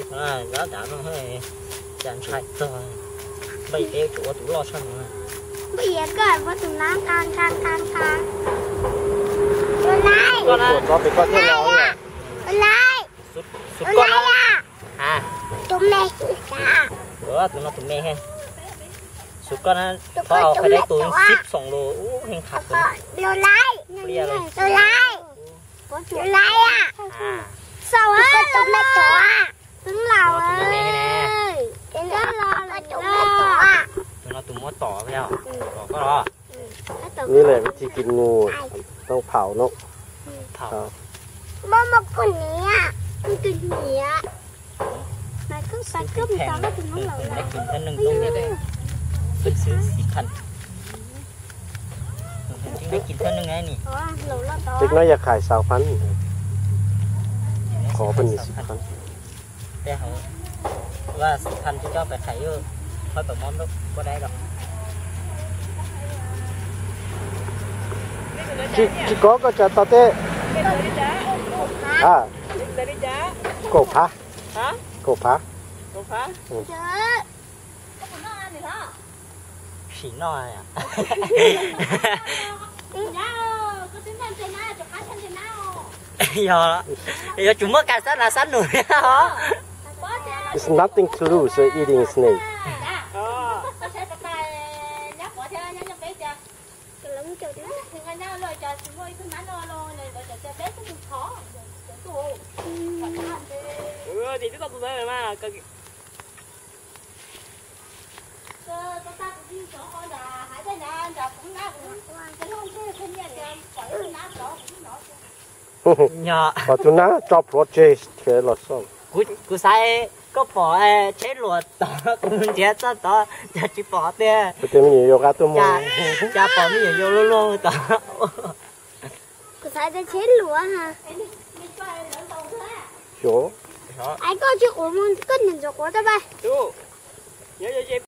Zab dav no, cas ntshai txog. Npaj peb tsum ua tus loj tshaj no. Npaj koj ua tus no, nqa nqa nqa nqa. Tus laiv, tus laiv, tus laiv, tus me, tus no tus me he. Xub koj na, qhov qhov deb tus xib xoom los ub heej qhab tus. Tus laiv, tus laiv, tus laiv, tus me tod, tus laus, tus no tus muab tom, tom koj los. Ni lawm vib thi kis mus, tau phauv no. Phauv. Tus niam, tus niam. Kis thawj neeg, xib phaj. Kis thawj neeg ni. Tiv no yog khais xaus phaj, qhov peb ni xib phaj. Tej hauv, ua xib phaj coj pais khais yus, qhov tau mob ntuj kuaj dai los. Tsis kov koj tsa tau teb. A, kaum phav, kaum phav. Sim noj. Yog, yog tsum muab kas xab nas xab nus os. It's nothing to lose eating snake. Qhov tus nab tso plhuav tseg thiab los xauj. Kuv xav koj pom tsheb luas tod, kuv nrhiav txog tod, cas tsis pom tiag. Kuv tias me nyuam yaus qab tuaj mus, cas pom me nyuam yaus luag luag tod. Kuv xav tias tsheb luas. Xyov. Ai, koj tsis quav mus, koj niam ntxuav quav tau pas. Nyob ze